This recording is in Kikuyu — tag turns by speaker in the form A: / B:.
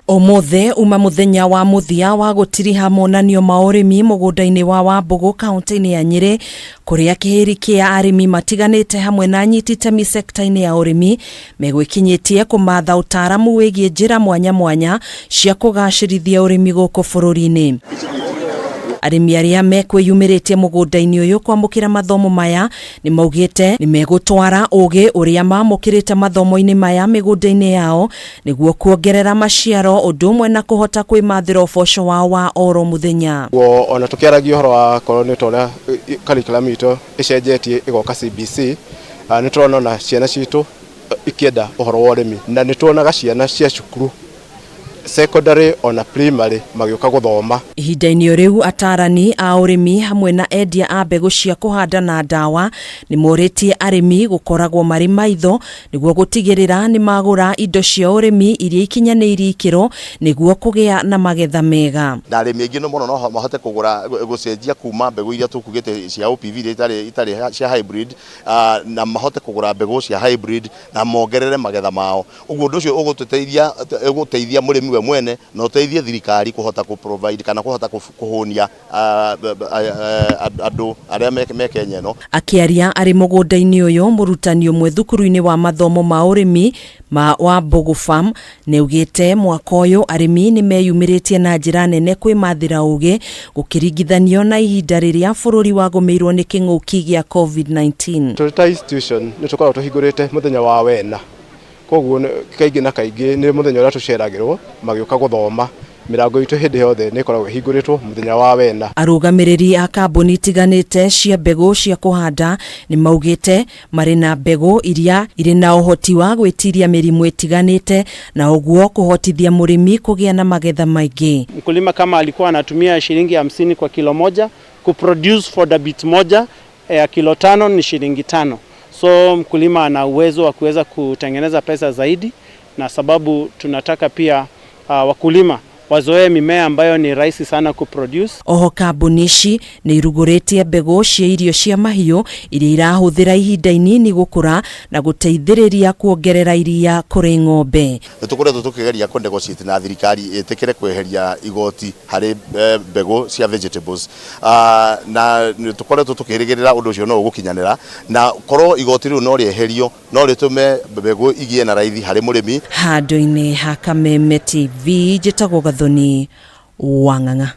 A: Ũmũthĩ uma mũthenya wa mũthia wa gũtiriha monanio ma ũrĩmi mũgũnda-inĩ wa Wambũgũ kaunti-inĩ ya Nyĩrĩ kũrĩa kĩhĩri kĩa arĩmi matiganĩte hamwe na anyiti itemi sekta-inĩ ya ũrĩmi megwĩkinyĩtie kũmatha ũtaaramu wĩgiĩ njĩra mwanya mwanya cia kũgacĩrithia ũrĩmi gũkũ bũrũri-inĩ. Arĩmi arĩa mekwĩyumĩrĩtie mũgũnda-inĩ ũyũ kwamũkĩra mathomo maya nĩ maugĩte nĩ megũtwara ũgĩ ũrĩa mamũkĩrĩte mathomo-inĩ maya mĩgũnda-inĩ yao nĩguo kuongerera maciaro ũndũ ũmwe na kũhota kwĩmathĩra ũboco wao wa oro mũthenya.
B: Guo ona tũkĩaragia ũhoro wa korwo nĩ ta ũrĩa curriculum itũ ĩcenjetie ĩgoka CBC, nĩ tũrona ona ciana citũ ikĩenda ũhoro wa ũrĩmi na nĩ tuonaga ciana cia cukuru secondary ona primary magĩũka gũthoma.
A: Ihinda-inĩ o rĩu atarani a ũrĩmi hamwe na endia a mbegũ cia kũhanda na ndawa nĩ morĩtie arĩmi gũkoragwo marĩ maitho nĩguo gũtigĩrĩra nĩ magũra indo cia ũrĩmi iria ikinyanĩirie ikĩro nĩguo kũgĩa na magetha mega.
C: Na arĩmi aingĩ mũno no mahote kũgũra gũcenjia kuma mbegũ iria tũkugĩte cia OPV iria itarĩ itarĩ cia hybrid na mahote kũgũra mbegũ cia hybrid na mongerere magetha mao. Ũguo ũndũ ũcio ũgũtũteithia ũgũteithia mũrĩmi we mwene na ũteithie thirikari kũhota kũ provide kana kũhota kũhũnia andũ arĩa me Kenya ĩno.
A: Akĩaria arĩ mũgũnda-inĩ ũyũ, mũrutani ũmwe thukuru-inĩ wa mathomo ma ũrĩmi ma Wambũgũ Farm nĩaugĩte mwaka ũyũ arĩmi nĩmeyumĩrĩtie na njĩra nene kwĩmathĩra ũgĩ gũkĩringithanio na ihinda rĩrĩa bũrũri wagũmĩirwo nĩ kĩng'ũki gĩa Covid-19.
B: Tũrĩ ta institution nĩ tũkoragwo tũhingũrĩte mũthenya wa wena, koguo kaingĩ na kaingĩ nĩ mũthenya ũrĩa tũceragĩrwo magĩũka gũthoma. Mĩrango itũ hĩndĩ yothe nĩ ĩkoragwo ĩhingũrĩtwo mũthenya wa wena.
A: Arũgamĩrĩri a kambuni itiganĩte cia mbegũ cia kũhanda nĩ maugĩte marĩ na mbegũ iria irĩ na ũhoti wa gwĩtiria mĩrimũ ĩtiganĩte na ũguo kũhotithia mũrĩmi kũgĩa na magetha maingĩ.
D: Mkulima kama alikuwa anatumia shilingi 50 kwa kilo moja, kuproduce fodder beet moja ya kilo 5 ni shilingi 5. So mkulima ana uwezo wa kuweza kutengeneza pesa zaidi, na sababu tunataka pia wakulima wazoee mimea ambayo ni rahisi sana kuproduce.
A: Oho kambuni ici nĩ irugũrĩtie mbegũ cia irio cia mahiũ iria irahũthĩra ihinda inini gũkũra na gũteithĩrĩria kuongerera iria kũrĩ ng'ombe.
C: Nĩ tũkoretwo tũkĩgeria kũ negotiate na thirikari ĩtĩkĩre kweheria igoti harĩ mbegũ cia vegetables, na nĩ tũkoretwo tũkĩrĩgĩrĩra ũndũ ũcio no ũgũkinyanĩra, na korwo igoti rĩu no rĩeherio no rĩtũme mbegũ igĩe na raithi harĩ mũrĩmi.
A: Handũ-inĩ ha Kameme TV, njĩtagwo Gathoni Wang'ang'a.